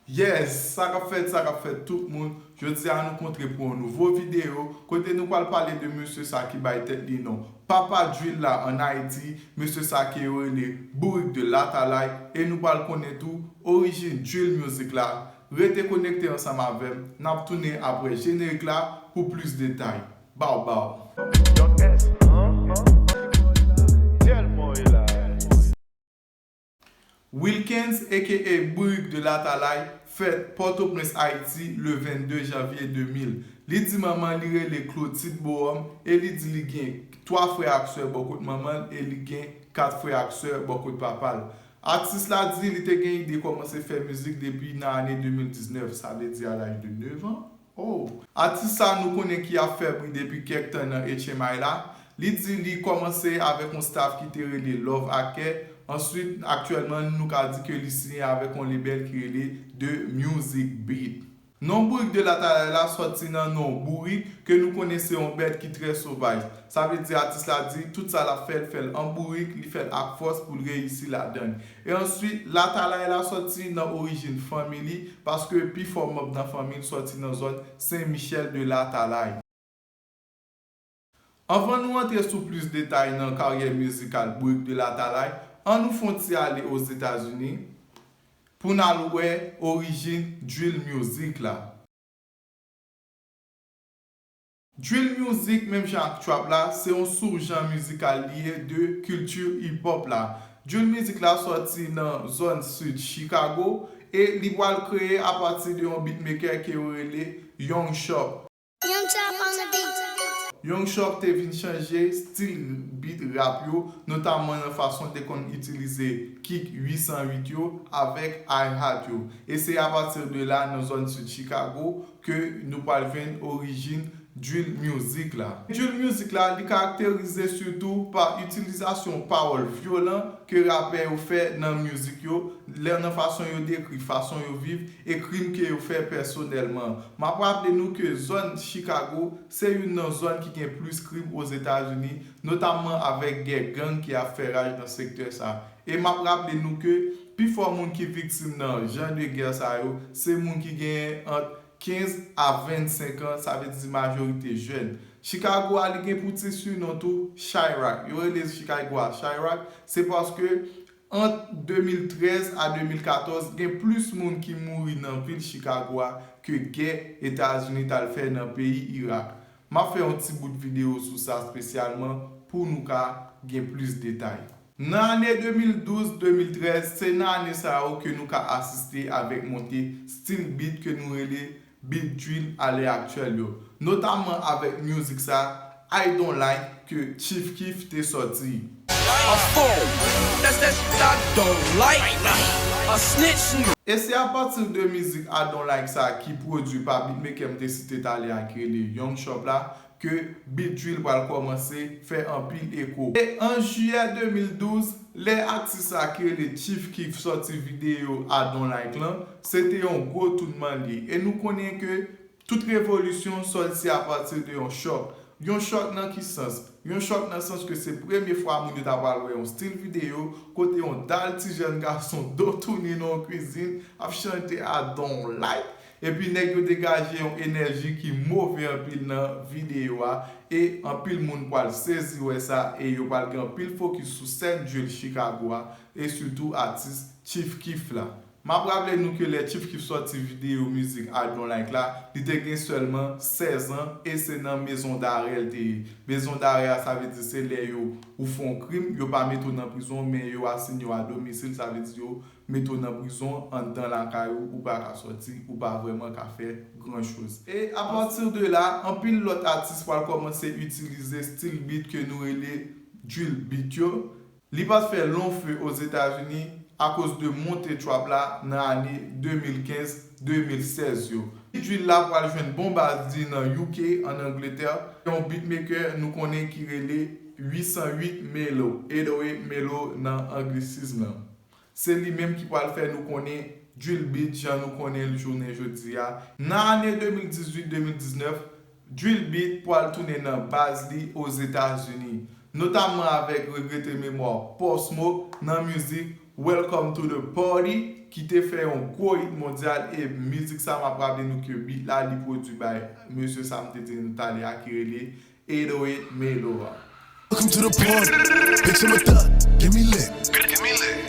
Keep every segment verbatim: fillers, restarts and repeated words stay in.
Yes, sa k ap fèt, sa k ap fèt tout moun. Jodi a nou kontre pou yon nouvo videyo kote nou pral pale de mesye sa ki bay tèt li non Papa Drill la ann Ayiti. Mesye sa ke yo rele Bourik de Latalay e nou pral konnen tou orijin drill music la. Rete konekte ansanm avè m, n ap tounen apre jenerik la pou plis detay. Bow bow. Wilkens aka Bourik de Latalay fèt Pòtoprens, Ayiti, le vennde janvye de mil. Li di manman li rele Clotilde Bohom e li di li gen twa frè ak sè bò kot manman l e li gen kat frè ak sè bò kot papa l. Atis la di li te gen ide kòmanse fè mizik depi nan ane de mil diznèf, sa vle di a laj de nèf an. Oh! Atis sa nou konnen ki ap fè bri depi kèk tan nan H M I la, li di li kòmanse avèk yon staff ki te rele Love ak Kè. Answit, aktyèlman, nou ka di ke li siyen avèk yon lebèl ki rele The Music Beat. Non Bourik de Latalay la sòti nan non Bourik, ke nou konnen se yon bèt ki trè sovaj. Sa vle di atis la di tout sa l ap fè, l fè l an bourik, li fè l ak fòs pou l reyisi ladan l. E answit, Latalay la sòti nan orijin fanmi li, paske pifò manm nan fanmi l sòti nan zòn Sen Michèl de Latalay. Anvan nou antre sou plis detay nan karyè mizikal Bourik de Latalay, ann nou fè yon ti ale Ozetazini pou n al wè orijin drill music la. Drill music, menm jan ak trap la, se yon soubjan mizikal li ye de kilti hip hop la. Drill music la sòti nan zòn sid Chicago e li pral kreye apati de yon beatmaker ke yo rele Young Chop. Young Chop on the beat. Young Chop te vin chanje stil beat rap yo, notamman nan fason l te konn itilize kick uit san uit yo avèk hi-hat yo. E se apati de la, nan zòn sid Chicago, ke nou pral jwenn orijin drill music la. Drill music la, li karakterize sitou pa itilizasyon pawòl vyolan ke rapè yo fè nan mizik yo, lè nan fason yo dekri fason yo viv e krim ke yo fè pèsonèlman. M ap raple nou ke zòn Chicago se youn nan zòn ki gen plis krim Ozetazini, notamman avèk gè gang ki ap fè raj nan sektè sa. E m ap raple nou ke pifò moun ki viktim nan jan de gè sa yo, se moun ki genyen ant kenz a vennsenk an, sa vle di majorite jèn. Chicago a, li gen pou ti sinon tou Chiraq. Yo rele Chicago a Chiraq, se paske ant de mil trèz a de mil katòz, gen plis moun ki mouri nan vil Chicago a ke gè Etazini t al fè nan peyi Irak. M ap fè yon ti bout videyo sou sa espesyalman pou nou ka gen plis detay. Nan ane de mil douz, de mil trèz, se nan ane sa yo ke nou ka asiste avèk monte stil beat ke nou rele beat drill alè aktyèl yo, notamman avèk mizik sa I Don't Like ke Chief Keef te sòti. A fool, that's that shit I don't like. A snitch nigga. E se apati de mizik I Don't Like sa ki pwodui pa beatmaker m te site talè a ki rele Young Chop la, ke beat drill pral kòmanse fè anpil eko. E an jiyè de mil douz, lè atis sa ki rele Chief Keef sòti videyo I Don't Like lan, se te yon gwo tounman li ye. E nou konnen ke tout revolisyon sòti apati de yon chòk. Yon chòk nan ki sans? Yon chòk nan sans ke se premye fwa moun yo ta pral wè yon stil videyo kote yon dal ti jèn gason do tounen nan yon kwizin ap chante I Don't Like. Epi nèg yo degaje yon enèji ki move anpil nan videyo a, e anpil moun pral sezi wè sa, e yo pral gen anpil fokis sou sèn drill Chicago a, e sitou atis Chief Keef la. M ap raple nou ke lè Chief Keef sòti videyo mizik I Don't Like la, li te gen sèlman sèz an, e se nan mezon darè l te ye. Mezon darè a, sa vle di se lè yo, ou fè yon krim, yo pa mete w nan prizon, men yo asenye w a domisil, sa vle di yo mete w nan prizon, anndan lakay ou, ou pa ka sòti, ou pa vrèman ka fè gran choz. E apati de la, anpil lòt atis pral kòmanse itilize stil beat ke nou rele drill beat yo. Li pa t fè long feu Ozetazini akoz de monte trap la nan ane de mil kenz, de mil sèz yo. Drill la pral jwenn bon baz li nan U K, ann Angletè, yon beatmaker nou konnen ki rele uit san uit Melo, eight oh eight Melo nan anglisizm lan. Se li menm ki pral fè nou konnen drill beat jan nou konnen l jounen jodi a. Nan ane de mil dizuit, de mil diznèf, drill beat pral tounen nan baz li Ozetazini, notamman avèk regrete memwa Pop Smoke nan mizik Welcome to the Party, ki te fè yon gwo hit mondyal, e mizik sa m ap raple nou ke beat la li pwodui bay mesye sa m te di nou talè a ki rele eight oh eight Melo a. Welcome to the party. Bitch, I'm a thot. Give me lit.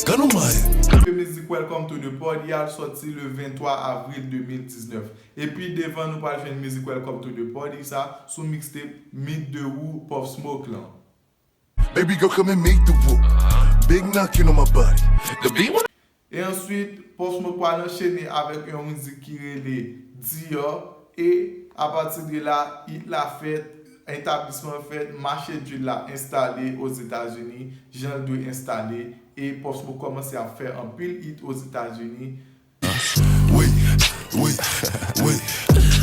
Gun on my head. Premye mizik Welcome to the Party a sòti le venntwa avril de mil diznèf. Epi devan nou pral jwenn mizik Welcome to the Party sa sou mixtape Meet the Woo Pop Smoke lan. Baby girl, come and meet the Woo. Big knocking on my body. The beat. E answit, Pop Smoke pral anchene avèk yon mizik ki rele Dior, e apati de la, hit la fèt, etablisman fèt, mache djwil la enstale Ozetazini, jan l dwe enstale, e Pop Smoke kòmanse ap fè anpil hit Ozetazini. Wait, wait, wait,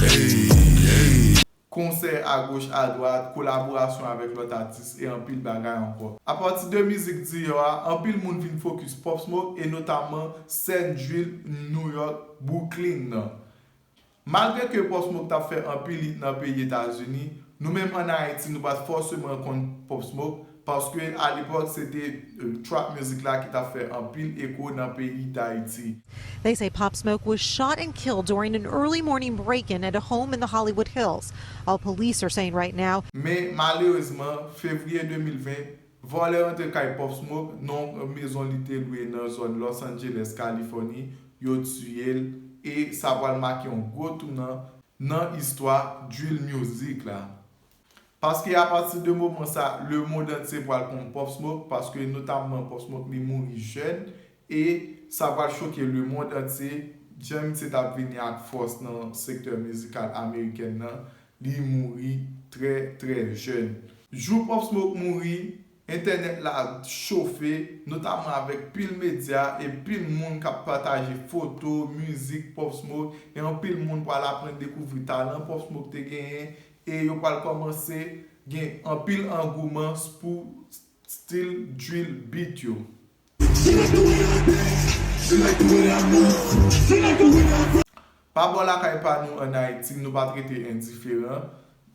hey, hey. Konsè agoch adwat, kolaborasyon avèk lòt atis e anpil bagay ankò. Apati de mizik Dior a, anpil moun vin fokis Pop Smoke e notamman sèn djwil New York, Brooklyn nan. Malgre ke Pop Smoke t ap fè anpil hit nan peyi Etazini, nou menm ann Ayiti nou pa t fòseman konn Pop Smoke, paske alepòk se te trap music la ki t ap fè anpil eko nan peyi Dayiti. They say Pop Smoke was shot and killed during an early morning break-in at a home in the Hollywood Hills. All police are saying right now. Men malerezman, fevriye de mil ven, vòlè rantre kay Pop Smoke nan yon mezon li te lwe nan zòn Los Angeles, Kalifòni, yo tiye l, e sa pral make yon gwo tounan nan istwa drill music la. Paske apati de moman sa, lemonn antye pral konn Pop Smoke, paske notamman Pop Smoke li mouri jèn, e sa pral choke lemonn antye, jan misye t ap vini ak fòs nan sektè mizikal amerikèn nan, li mouri trè, trè jèn. Jou Pop Smoke mouri, entènèt la chofe, notamman avèk pil medya e pil moun k ap pataje foto, mizik Pop Smoke, e anpil moun pral aprann dekouvri talan Pop Smoke te genyen, e yo pral kòmanse gen anpil angouman pou stil drill beat yo. Pa bò lakay pa nou ann Ayiti, nou pa t rete endiferan,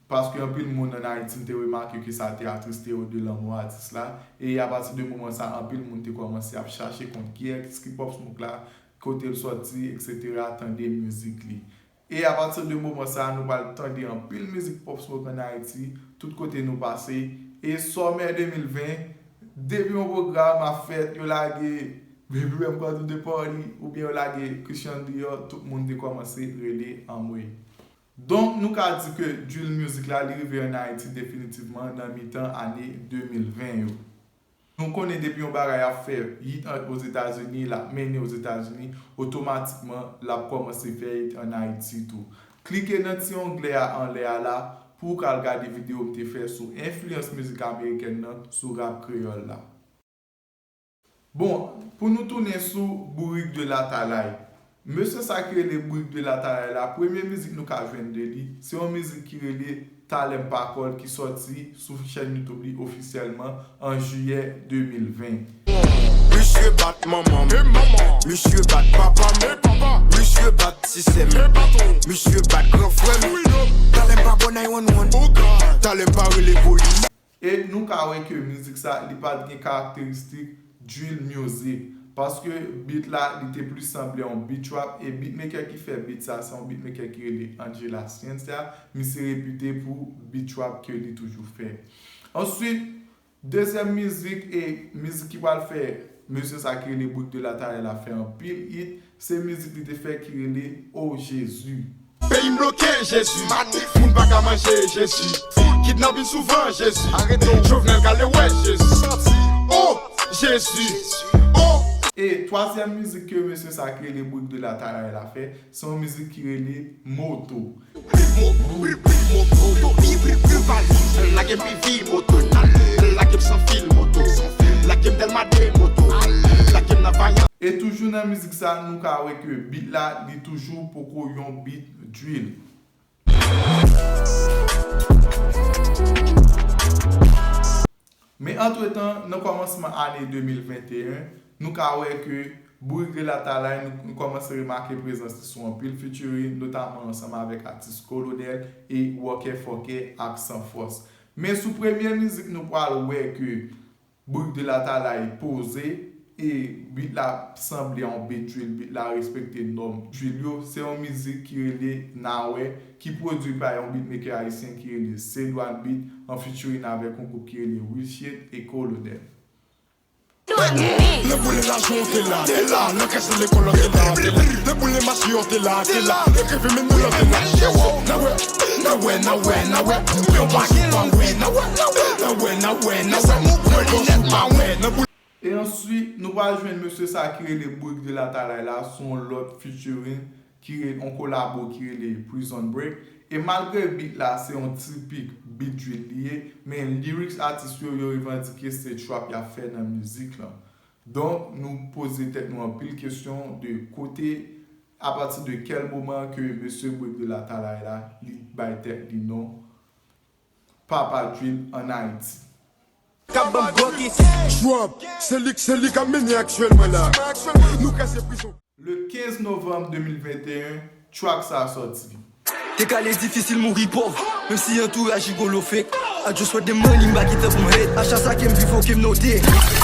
paske anpil moun ann Ayiti te remake ke sa te atriste yo de lanmò atis la, e apati de moman sa, anpil moun te kòmanse ap chache konn kiyès ki Pop Smoke la, kote l sòti, etsetera, tande mizik li. E apati de moman sa, nou pral tande anpil mizik Pop Smoke ann Ayiti, tout kote nou pase. E sòmè de mil ven, depi yon pwogram ap fèt, yo lage Baby Welcome to the Party, oubyen yo lage Christian Dior, tout moun te kòmanse rele anmwey. Donk, nou ka di ke drill music la, li rive ann Ayiti definitivman nan mitan ane de mil ven yo. Nou konnen depi yon bagay ap fè hit an Ozetazini, l ap mennen Ozetazini, otomatikman l ap kòmanse fè hit ann Ayiti tou. Klike nan ti onglè a anlè a la pou w ka al gade videyo m te fè sou enfliyans mizik amerikèn nan sou rap kreyòl la. Bon, pou nou tounen sou Bourik de Latalay. Mesye sa ki rele Bourik de Latalay la, premye mizik nou ka jwenn de li, se yon mizik ki rele Talè m pa kòl ki sòti sou chèn YouTube li ofisyèlman an jiyè de mil ven. Misye bat manman m, misye bat papa m, misye bat ti sè m, misye bat gran frè m. Talè m pa bò nine one one, talè m pa rele polis. E nou ka wè ke mizik sa, li pa t gen karakteristik drill music, paske beat la, li te plis sanble yon beat trap, e beatmaker ki fè beat sa, se yon beatmaker ki rele Angela Ciencia, misye repite pou beat trap ke li toujou fè. Answit, dezyèm mizik, e mizik ki pral fè mesye sa ki rele Bourik de Latalay la fè anpil hit, se mizik li te fè ki rele Oh Jezi. Peyi m bloke, Jezi. Manif, moun pa ka manje, Jezi. Kidnapin souvan, Jezi. Arete w. Jovenel ka ale wè, Jezi. Santi. Oh, Jezi. Oh. E twazyèm mizik ke mesye sa ki rele Bourik de Latalay la fè, se yon mizik ki rele Moto. Lage m P V moto, lage m san fil moto, lage m Delma de moto, lage m nan Vayan. E toujou nan mizik sa, nou ka wè ke beat la, li toujou poko yon beat drill. Men antretan, nan kòmansman ane de mil venteyen, nou ka wè ke Bourik de Latalay, nou, nou kòmanse remake prezans li sou anpil featuring, notamman ansanm avèk atis Kolonèl e Wòkè Fòkè ak San Fòs. Men sou premye mizik nou pral wè ke Bourik de Latalay poze, E beat la sanble a yon beat drill, beat la respekte nòm drill yo. Se yon mizik ki rele Nawè, ki pwodui pa yon beatmaker ayisyen ki rele Cedwan Beat, an featuring avèk yon gwoup ki rele Will Shit e Kolonèl. Nan boule lajan w te la, te la. Nan kase lekòl ou te la, te la. Nan boule mache w te la, te la. Nan keve men nou la, te la. Nawè, nawè, nawè, nawè. Yon pa ki pa wè, nawè, nawè, nawè, nawè, nawè. Mwen bòs ou pa wè, nan boule. E answit, nou pral jwenn mesye sa ki rele Bourik de Latalay la sou yon lòt featuring ki rele, yon kolabo ki rele Prison Break. E malgre beat la se yon tipik beat drill li ye, men lyrics atis yo, yo revandike se trap y ap fè nan mizik lan. Donk, nou poze tèt nou anpil kesyon de kote, apati de kèl moman ke mesye Bourik de Latalay la, li bay tèt li non Papa Drill ann Ayiti. K ap ban m gwo kis. Trap, se li, se li k ap mennen aktyèlman la. Nou kase prizon. Le kenz novanm de mil venteyen, track sa a sòti. Te ka ale difisil mouri pòv, menm si antouraj rigolo fake. I just want the money, m pa gen tan pou m hate. A chak sa ke m viv, fò ke m note.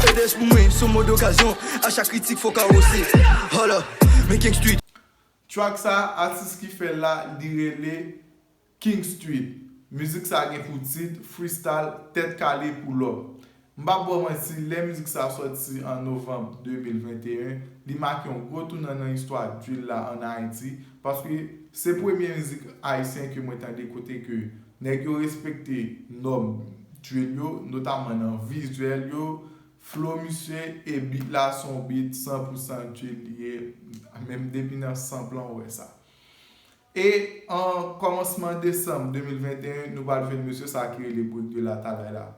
Haters pou mwen, se yon mòd okazyon. A chak kritik, fò kawose. Hold up, men King Street. Track sa a, atis ki fè l la, li rele King Street. Mizik sa a gen pou tit Freestyle, Tèt Kale pou Lòb. M p ap ba w manti, lè mizik sa a sòti an novanm de mil venteyen, li make yon gwo tounan nan istwa drill la ann Ayiti, paske se premye mizik ayisyen ke mwen tande kote ke nèg yo respekte nòm drill yo, notaman nan vizyèl yo, flow misye, e beat la se yon beat san pou san drill li ye, menm depi nan sample an ou wè sa. E an kòmansman desanm de mil venteyen, nou pral jwenn mesye sa ki rele Bourik de Latalay la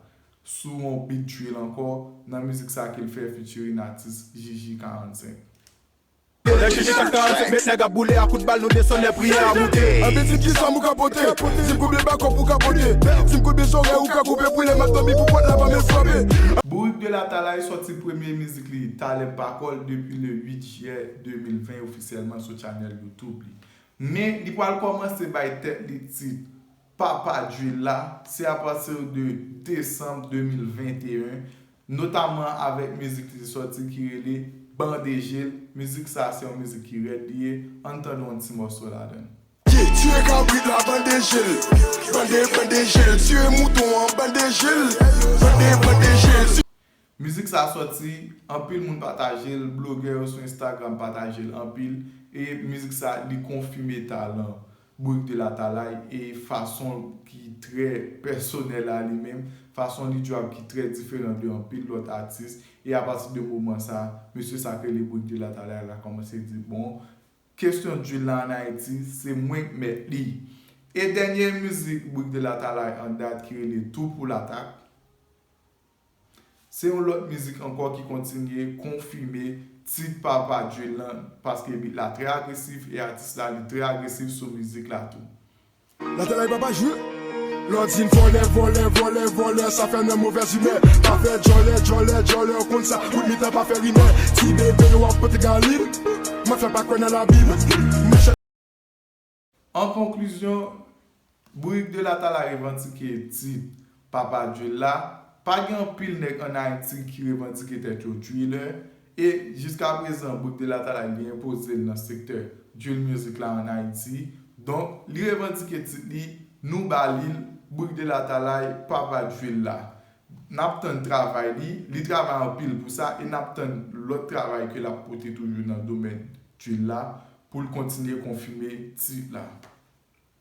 sou yon beat drill ankò nan mizik sa ke l fè featuring atis Jiji karannsenk. Lè Jiji kat karannsenk met nèg ap boule a kout bal, nou desann lè priyè a moute. Anben di m kisa m ou ka pote. Di m konbyen bakòp ou ka pote. Di m konbyen zòrèy ou ka koupe pou lè m ap dòmi pou pòt la pa men frape. Bourik de Latalay sòti premye mizik li, Talè M Pa Kòl, depi le uit jiyè de mil ven ofisyèlman sou channel YouTube li. Men li pral kòmanse bay tèt li tit Papa Drill la, se apati de desanm de mil venteyen, notaman avèk mizik li sòti ki rele Bande Je l. Mizik sa a se yon mizik ki rèd li ye, ann tande yon ti mòso ladan l. Tiye kabrit la, bande je l. Bande, bande je l. Tiye mouton an, bande je l. Bande, bande je l. Mizik sa sòti, anpil moun pataje l, blogè yo sou Instagram pataje l anpil, e mizik sa li konfime talan Bourik de Latalay e fason ki trè pèsonèl a li menm, fason li drop ki trè diferan de anpil lòt atis, e apati de moman sa, mesye sa k rele Bourik de Latalay la kòmanse di, bon, kesyon drill la ann Ayiti, se mwen k mèt li. E dènye mizik Bourik de Latalay an dat ki rele Tou pou Latak, se yon lòt mizik ankò ki kontinye konfime tit Papa Drill lan, paske beat la trè agresif e atis la li trè agresif sou mizik la tou. Latalay pa pa jwe. Lè w di m vòlè, vòlè, vòlè, vòlè, sa fè m nan movèz imè. Pa fè djòlè, djòlè, djòlè, ou konn sa, bout mitan pa fè rimè. Ti bebe yo ap pote galil, mwen fè pa kwè nan labib. Mèchè. An konklizyon, Bourik de Latalay revandike tit Papa Drill la. Pa gen anpil nèg ann Ayiti ki revandike tèt yo driller, e jiskaprezan Bourik de Latalay li enpoze l nan sektè drill music la ann Ayiti. Donk, li revandike tit li, nou ba li l, Bourik de Latalay, Papa Drill la. N ap tann travay li, li travay anpil pou sa, e n ap tann lòt travay ke l ap pote toujou nan domèn drill la pou l kontinye konfime tit la.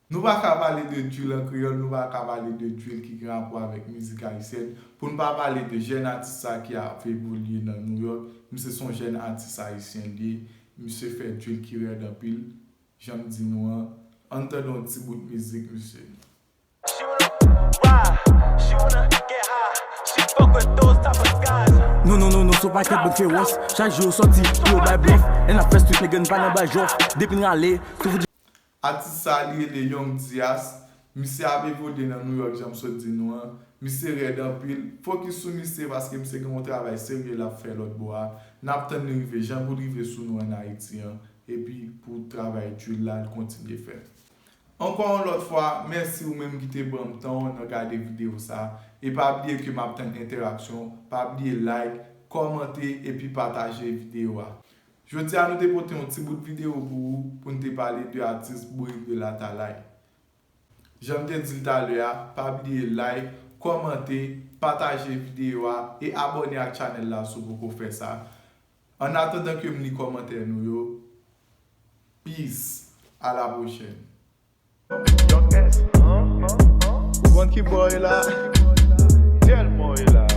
Nou pa ka pale de drill an kreyòl, nou pa ka pale de drill ki gen rapò avèk mizik ayisyèn, pou n pa pale de jèn atis sa ki ap evolye nan Nouyòk. Misye se yon jèn atis ayisyen li ye, misye fè drill ki rèd anpil, jan m di nou an, ann tande yon ti bout mizik misye. She wanna ride, she wanna get high, she fuck with those type of guys. Non, non, non, non, se yon pakèt bann fewòs. Chak jou yo sòti pou yo bay blòf. N ap fè street nigga, n pa nan bay jòf. Depi n rale, tou fout. Atis sa li rele Young Dias. Misye ap evolye nan Nouyòk, jan m sot di nou an. Misye rèd anpil. Fokis sou misye paske misye gen yon travay serye l ap fè lòt bò a. N ap tann li rive jan pou l rive sou nou ann Ayiti an. Epi pou travay drill la l kontinye fè. Ankò yon lòt fwa, mèsi ou menm ki te ban m tan w nan gade videyo sa. E pa bliye ke m ap tann entèraksyon. Pa bliye like, kòmante epi pataje videyo a. Jodi a nou te pote yon ti bout videyo pou ou pou n te pale de atis Bourik de Latalay. Jan m te di l talè a, pa bliye like, kòmante, pataje videyo a e abòne ak chanèl la si w poko fè sa. An atandan ke m li kòmantè nou yo, peace, à la prochaine. Ou konn ki bò e la? Tèlman e la.